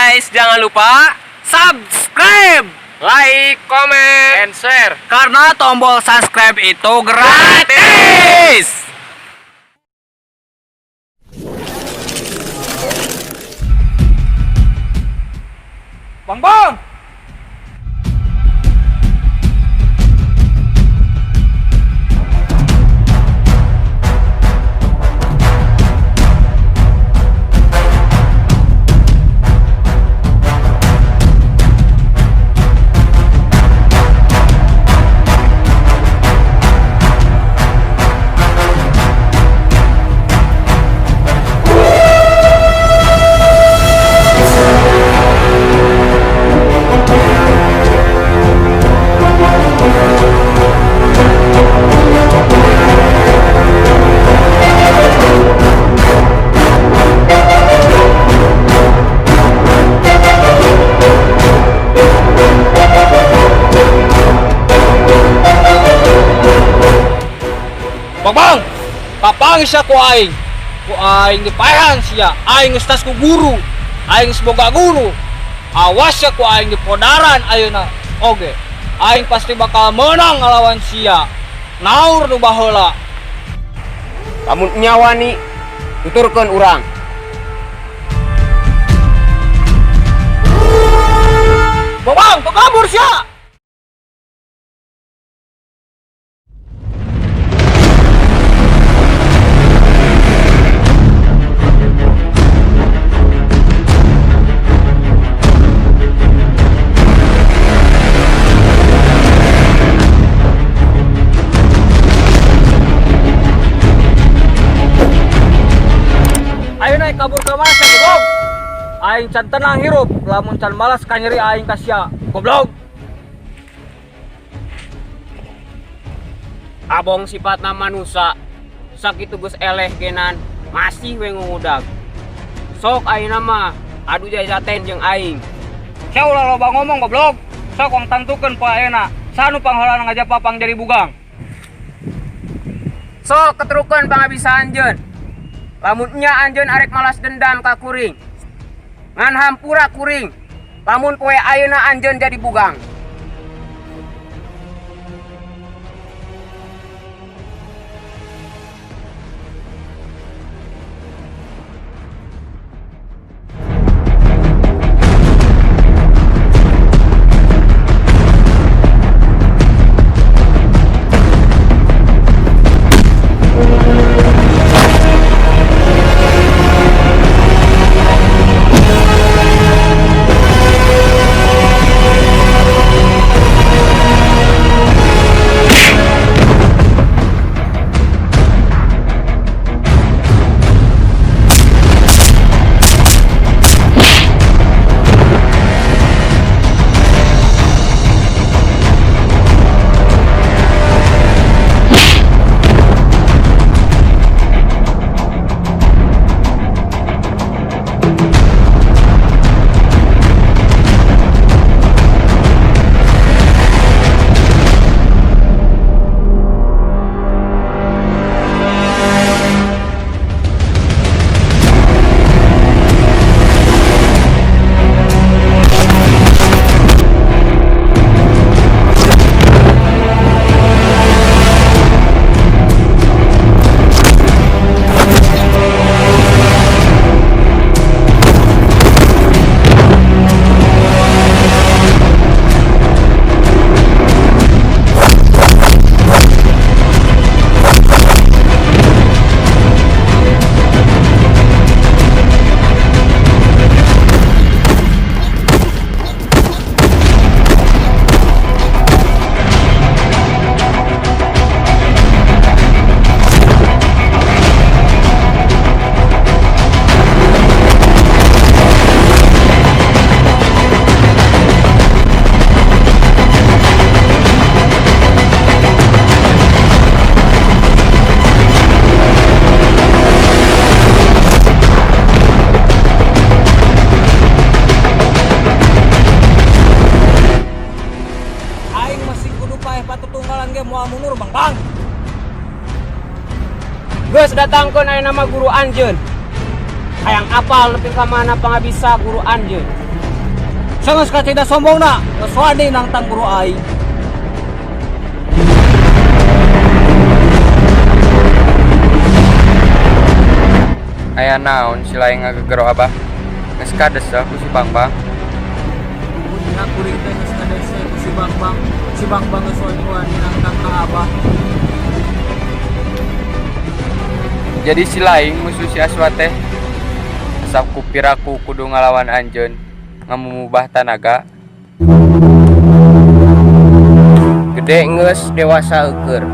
Guys, jangan lupa subscribe, Like, comment, and share. Karena tombol subscribe itu gratis. Bang, bang. Bang, bang, kapanggih sia ku aing. Ku aing dipaehan sia. Aing geus tas ku guru. Aing geus boga guru. Awas ya ku aing dipodaran ayeuna. Oge. Aing pasti bakal menang ngalawan sia. Naur nu baheula. Lamun nya wani, tuturkeun urang. Bang, bang, kok kabur sia? Ayo naik kabur ke mana sia, goblok? Aing can tenang hirup, lamun can malas kanyeri aing ka sia, goblok. Abong sifatna manusa, sakitu geus eleh genan, masih we ngudag. Sok ayeuna mah adu jajaten jeung aing. Sia ulah loba ngomong, goblok. Sok wang tangtukeun poe ayeuna. Saha nu pangheulana ngajak papang jadi bugang? Sok keterukeun pangabisa anjeun. Lamun nya anjeun arek malas dendam ka kuring. Ngan hampura kuring. Lamun poe ayeuna anjeun jadi bugang. Aing masih kudu paeh patutunggalan ge moal mundur, Bang, bang. Geus datangkeun ayeuna mah guru anjeun. Hayang apal nepi ka mana pangabisa guru anjeun. Sanggeus kacida sombongna, geus wani nangtang guru aing. Aya naon si lain ngagegero abah? Geus kadeseh ku si Bangbang. Punya kuring teh geus kadeseh ku si Bangbang. Si Bangbang geus wani nangtang ka abah. Jadi si lain musuh si Aswa teh. Asap ku piraku kudu ngalawan anjeun, ngamumubah tanaga. Gede geus dewasa eueur.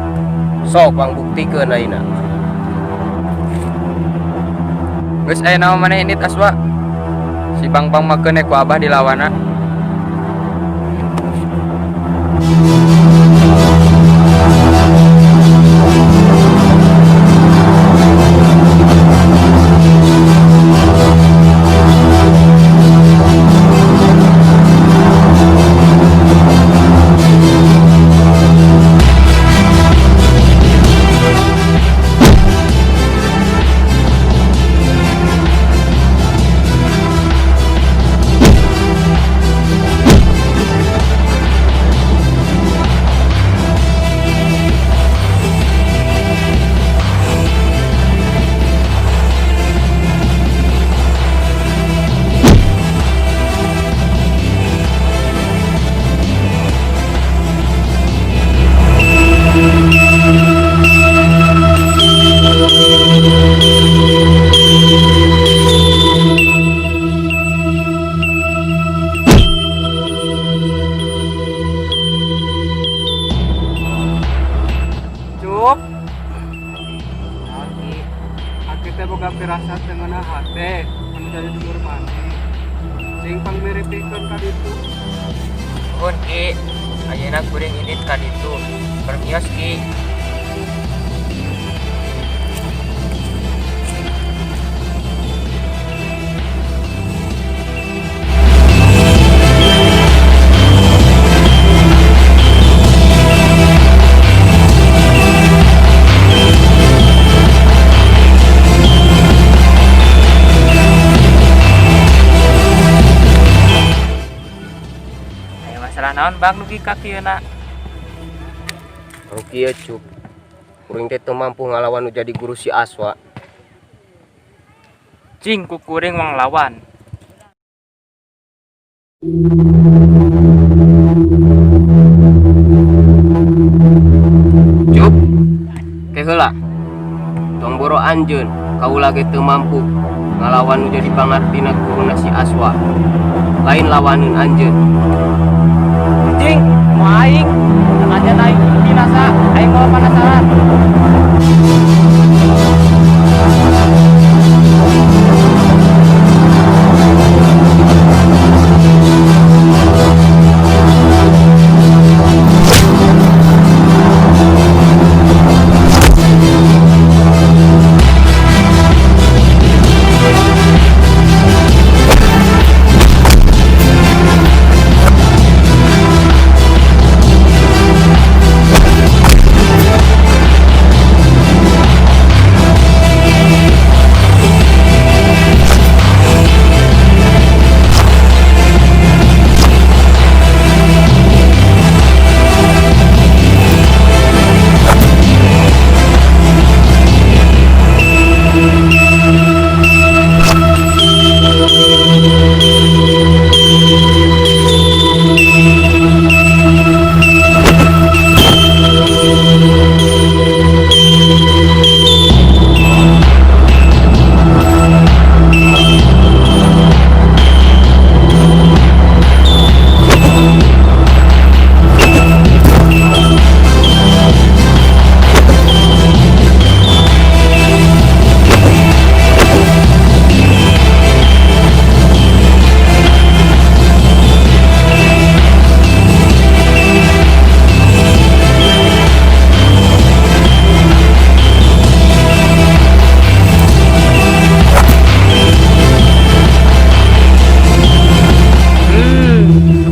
Sok pangbuktikeun ayeuna. Geus aya naon maneh indit Aswa? Si Bangbang mah keun ku abah dilawanna. Cup. Aki teh boga pirasat dengan hate anu jadi dulur maneh. Sing pangmiripikeun ka ditu. Nuhun Ki, ayeuna kuring indit ka ditu. Permios Ki. Aya masalah naon Bang dugi ka kieuna? Anu kieu Cup. Kuring teh teu mampu ngalawan nu jadi guru si Aswa. Cing ku kuring wang lawan. Cup. Ke heula. Tong boro anjeun, kaula ge teu mampu ngalawan nu jadi pangartina guruna si Aswa. Lain lawaneun anjeun. Cing, mau aing, sengaja aing binasa, aing mau penasaran.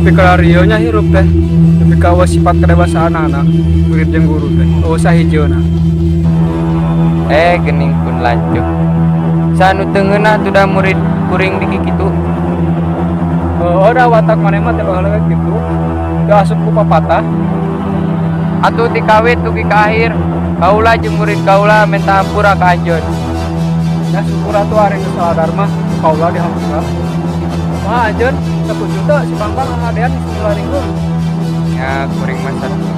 Tapi kalau nya hirup teh tapi kawas sifat kedewasaan anak murid jeung guru teh eueuh sahijeuna. Gening pun lanceuk. Sanu teu ngeunah tuh da murid kuring di kitu. Oh, da watak maneh mah teh baheula gitu. Teu asup ku papatah. Atuh ti kawit dugi ka akhir, kaula jeung murid kaula menta hampura ka anjeun. Ya syukur atuh ari geus sadar mah kaula dihampura. Wah, anjeun satuju teu si Bang-Bang ngadean simularingkeun? Ya, kuring mah satuju.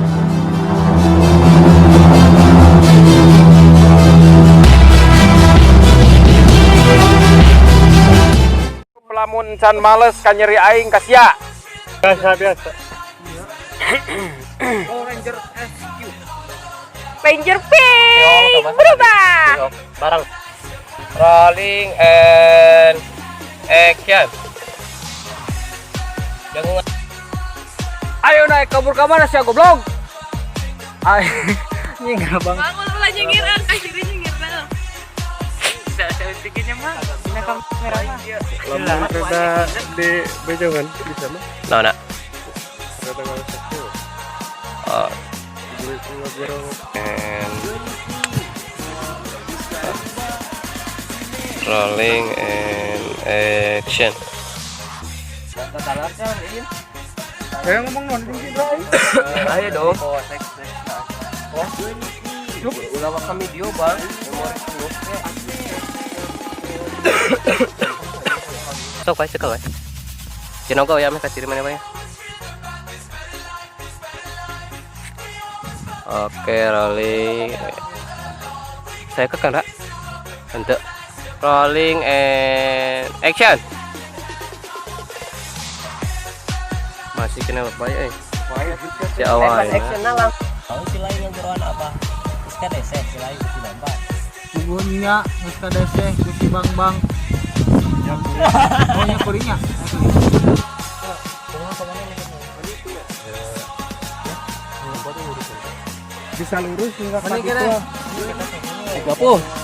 Lamun can males ka nyeri aing ka sia. Biasa biasa. Power Ranger SQ. Ranger Pink berubah. Barang. Rolling and action. Jangan. Ayo naik kabur ke mana sih goblok? Ay, nyingir, Bang. Bangun ulah nyengir, akhirnya nyengir banget. Lamun rada di bejongan bisa mah. Nah, nak. Rada nggak satu. Oh, Beli ngobrol. And rolling and action. Kayak ngomong non tinggi bro. Ayo dong. Ulah waka video, Bang. Memori penuh. Sok wae cekel wae. Cenah ya meh ka ciri mana wae. Oke, rolling. Saya ke kan, Untuk rolling and action. Masih kena baik eh. Si awal. Action lang. Tahu si lain yang geroan apa? Geus kadeseh si lain si Bambang. Pugunya geus kadeseh Gusti Bang Bang. Oh nya kuringnya. Bisa lurus hingga Mana ke kira? itu. 30.